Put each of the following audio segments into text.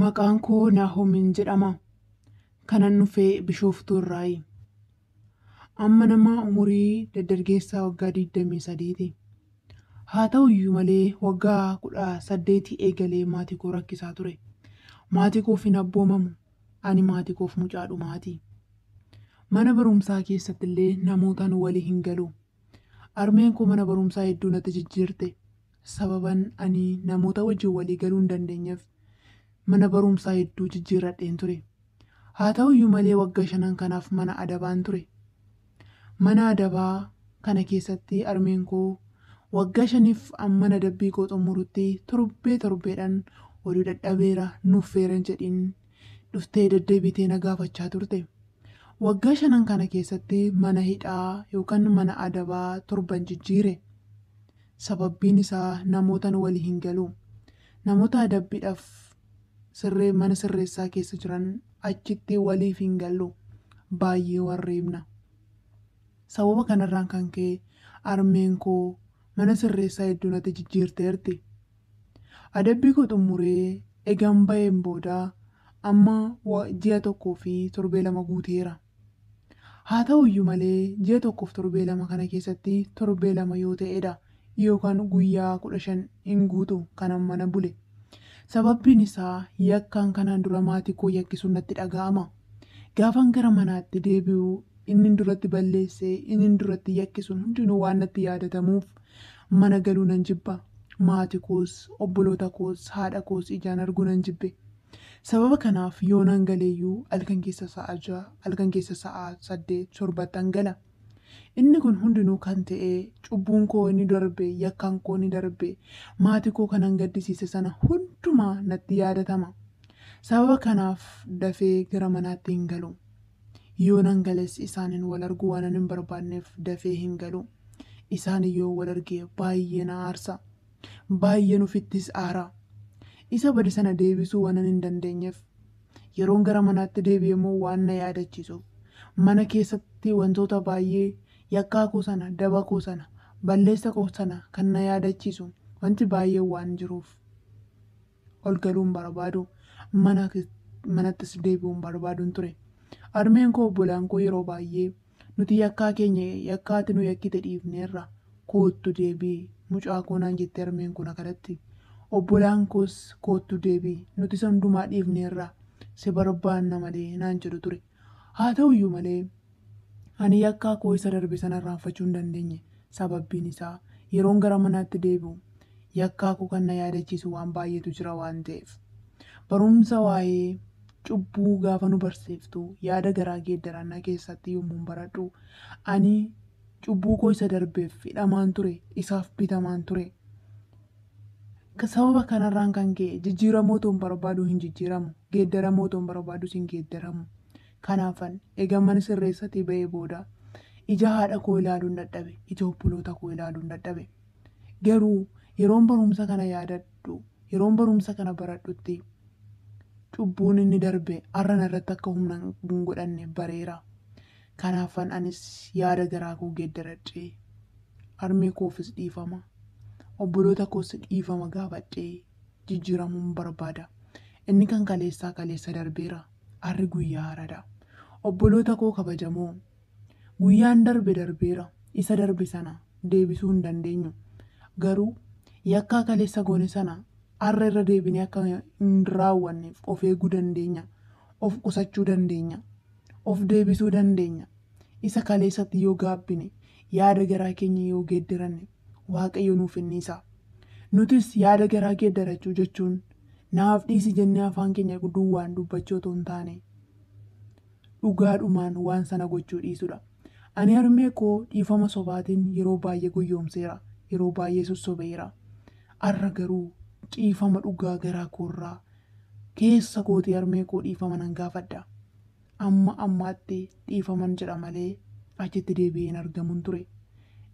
Maqaan koo Naahomiin jedhama. Kanan dhufe Bishooftuu irraayi. Amma nama umurii dargaggeessaa waggaa 23ti. Haa ta'uyyuu malee waggaa 18 eegalee maatii koo rakkisaa ture. Maatii koof hin abboomamu. Ani maatii koof mucaa dhumaati. Mana barumsaa keessatti illee namootaan walii hin galu. Harmeen koo mana barumsaa hedduu natti jijjiirte. Sababan ani namoota wajjin walii galuu hin dandeenyeef mana barumsaa hedduu jijjiirradheen ture. Haa ta'uyyuu malee waggaa shanan kanaaf mana adabaan ture. Mana adabaa kana keessatti harmeen koo waggaa shaniif amma adabbii koo xumurutti torbee torbeedhaan oduu dadhabeera nuffeera jedhiin dhuftee deddeebitee na gaafachaa turte. Waggaa shanan kana keessatti mana hidhaa yookaan mana adabaa torban jijjiire. Sababbiin isaa namootaan walii hin galu. Namoota adabbiidhaaf sirree mana sirreessaa keessa jiran achitti waliif hin gallu. Baay'ee warreebna. Sababa kanarraan kan ka'e harmeen koo mana sirreessaa hedduu natti jijjiirteerti. Adabbii koo xumuree egaan ba'een booda amma ji'a tokkoo fi torbee lama guuteera. Haa ta'uyyuu malee ji'a tokkoof torbee lama kana keessatti torbee lama yoo ta'edha yookaan guyyaa 15 hin guutu kanan mana bule. Sababbiin isaa yakkaan kanaan dura maatii koo yakkisuun natti dhaga'ama. Gaafan gara manaatti deebi'u inni duratti balleessee inni duratti yakkisuun hundinuu waan natti yaadatamuuf mana galuu nan jibba. Maatii koos, obboloota koos, haadha koos ijaan arguu nan jibbe. Sababa kanaaf yoo nan galeeyyuu halkan keessa sa'a 6, halkan keessa sa'a 8, 7 gala. Inni kun hundinuu kan ta'e cubbuun koo inni darbe, yakkaan koo inni darbe, maatii koo kanan gaddisiise sana hundumaa natti yaadatama. Sababa kanaaf dafee gara manaatti hin galu. Yoo nan gales isaaniin wal arguu waan hin barbaanneef dafee hin galu. Isaan yoo wal argee baay'ee na aarsa. Baay'een ofittis aara. Isa bade sana deebisuu waan hin dandeenyeef yeroon gara manaatti deebi'e immoo waan na yaadachiisuuf mana keessatti wantoota baay'ee yakkaa koo sana, daba koo sana, balleessa koo sana kan na yaadachiisu wanti baay'ee waan jiruuf ol galuun barbaadu manattis deebi'uun barbaaduun ture. Harmeen koo obbolaan koo yeroo baay'ee nuti yakkaa keenya yakkaati nu yakkite dhiifneerra koottu deebi'i mucaa koo naan jette harmeen kun akkanatti. Obbolaan koos koottu deebi'i nuti isa hundumaa dhiifneerra si barbaanna malee naan jedhu ture. Haa ta'uyyuu malee ani yakkaa koo isa darbe sana irraanfachuu hin dandeenye. Sababbiin isaa yeroon gara manaatti deebi'u yakkaa koo kan na yaadachiisu waan baay'eetu jira waan ta'eef. Barumsa waa'ee cubbuu gaafa nu barsiiftu yaada garaa geeddarannaa keessatti yommuu baradhu ani cubbuu koo isa darbeef hidhamaan ture, isaaf bitamaan ture. Sababa kanarraan kan ka'e jijjiiramoo otoo hin barbaadu hin jijjiiramu, geeddaramoo otoo hin barbaadus hin geeddaramu. Kanaafan egaa mana sirreessatii ba'ee booda ija haadha koo ilaaluun dadhabe, ija obboloota koo ilaaluun dadhabe. Garuu yeroon barumsa kana yaadadhu, yeroon barumsa kana baradhutti cubbuun inni darbe har'a narratti akka humna hin godhanne bareera. Kanaafan anis yaada garaa koo geeddaradhee harmee koofis dhiifama, obboloota koos dhiifama gaafadhee jijjiiramuun barbaada. Inni kan kaleessaa kaleessa darbeera. Har'i guyyaa haaraadha. Obboloota koo kabajamoo guyyaan darbe darbeera. Isa darbe sana deebisuu hin dandeenyu. Garuu yakkaa kaleessa goone sana har'a irra deebinee akka hin raawwanneef of eeguu dandeenya. Of qusachuu dandeenya. Of deebisuu dandeenya. Isa kaleessatti yoo gaabbine yaada garaa keenya yoo geeddaranne Waaqayyo nuuf hin. Nutis yaada garaa geeddarachuu jechuun naaf dhiisi jennee afaan keenya duwwaan dubbachuu otoo hin taane dhugaadhumaan waan sana gochuu dhiisudha. Ani harmee koo dhiifama sobaatiin yeroo baay'ee gowwoomseera. Yeroo baay'ee sossobeera. Har'a garuu dhiifama dhugaa garaa koorraa keessa kootii harmee koo dhiifama nan gaafadha. Amma ammaatti dhiifaman jedha malee achitti deebi'ee hin argamuun ture.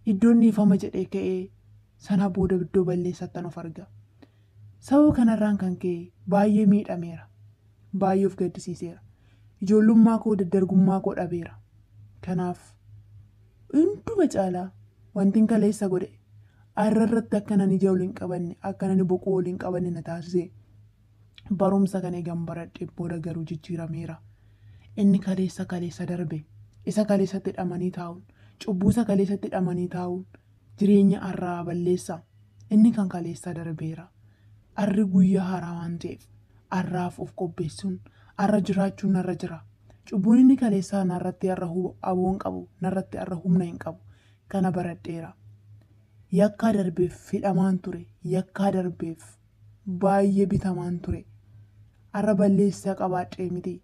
Iddoon dhiifama jedhee ka'ee sana booda iddoo balleessattan of arga. Sababa kanarraan kan ka'e baay'ee miidhameera. Baay'ee of gaddisiiseera. Ijoollummaa koo daddargummaa koo dhabeera. Kanaaf hunduma caalaa wanti kaleessa godhe har'a irratti akka nan ija ol hin qabanne, akka nan boqoo ol hin qabanne na taasise. Barumsa kana eegan baradhee booda garuu jijjiirameera. Inni kaleessa kaleessa darbe. Isa kaleessatti hidhamanii taa'uun, cubbuu isa kaleessatti hidhamanii taa'uun jireenya har'aa balleessa. Inni kan kaleessa darbeera. Har'i guyyaa haaraa waan ta'eef har'aaf of qopheessuun har'a jiraachuun narra jira. Cubbuun inni kaleessaa narratti har'a aboo hin qabu, narratti har'a humna hin qabu. Kana baradheera. Yakkaa darbeef hidhamaan ture, yakkaa darbeef baay'ee bitamaan ture. Har'a balleessaa qabaadhee miti.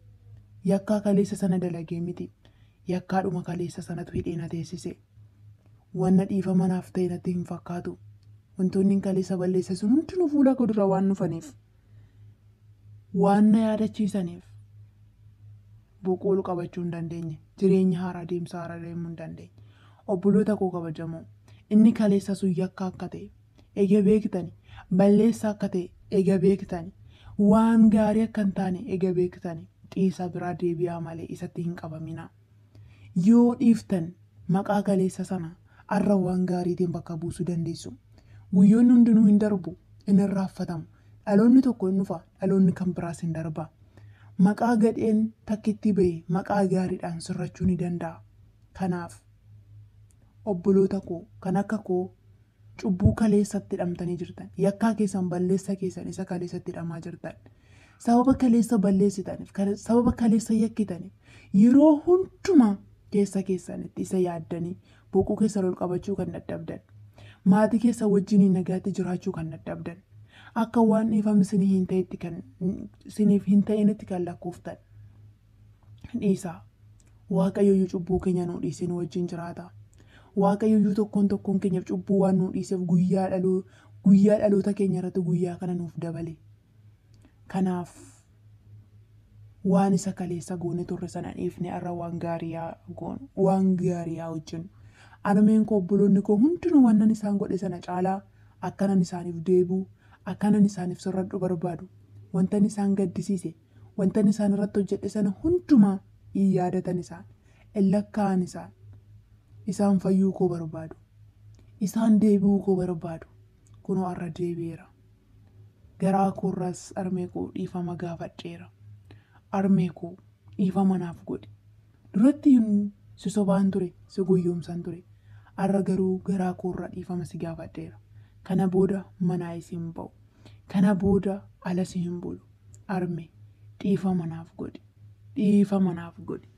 Yakkaa kaleessa sana dalagee miti. Yakkaadhuma kaleessa sanatu hidhee na teessise. Wanna dhiifama naaf ta'e natti hin fakkaatu. Wantoonni kaleessa balleesse sun hundinuu fuula koo dura waan dhufaniif, waan na yaadachiisaniif boqoo ol qabachuu hin dandeenye. Jireenya haaraa deemsa haaraa deemuu hin dandeenye. Obboloota koo kabajamoo, inni kaleessa sun yakka akka ta'e ega beektani, balleessa akka ta'e ega beektani, waan gaarii akka hin taane ega beektani, dhiisaa biraa deebi'aa malee isatti hin qabamina. Yoo dhiiftan maqaa kaleessa sana har'a waan gaariitiin bakka buusuu dandeessu. Guyyoonni hundinuu hin darbu, hin irraanfatamu. Dhaloonni tokko hin dhufa, dhaloonni kan biraas hin darba. Maqaa gadheen takkitti ba'e maqaa gaariidhaan sirrachuu ni danda'a. Kanaaf obboloota koo kan akka koo cubbuu kaleessatti hidhamtanii jirtan, yakkaa keessan balleessa keessan isa kaleessatti hidhamaa jirtan, sababa kaleessa balleessitaniif, sababa kaleessa yakkitaniif yeroo hundumaa keessa keessanitti isa yaaddanii boquu keessan ol qabachuu kan dadhabdan, maatii keessa wajjiniin nagaatti jiraachuu kan dadhabdan, akka waan dhiifamni isiniif hin ta'initti kan lakkooftan dhiisaa. Waaqayyo cubbuu keenya nuu dhiisee nu wajjin jiraata. Waaqayyo tokkoon tokkoon keenyaaf cubbuu waan nuu dhiiseef guyyaa dhaloota keenya irratti guyyaa kana nuuf dabale. Kanaaf waan isa kaleessa goone turre sana dhiifne har'a waan gaarii haa goonu, waan gaarii haa hojjennu. Harmeen koo obboloonni koo hundinuu wannan isaan godhe sana caalaa akkanan isaaniif deebi'u, akkanan isaaniif sirradhu barbaadu. Wantan isaan gaddisiise, wantan isaan irratti hojjedhe sana hundumaa hin yaadatan isaan, hin lakkaa'an isaan. Isaan fayyuu koo barbaadu. Isaan deebi'uu koo barbaadu. Kunoo har'a deebi'eera. Garaa koorraas harmee koo dhiifama gaafadheera. Harmee koo dhiifama naaf godhi. Duratti si sobaan ture, si gowwoomsaan ture. Har'a garuu garaa koorraa dhiifama si gaafadheera. Kana booda manaa isin ba'u. Kana booda ala si hin bulu. Harmee dhiifama naaf godhi. Dhiifama naaf godhi.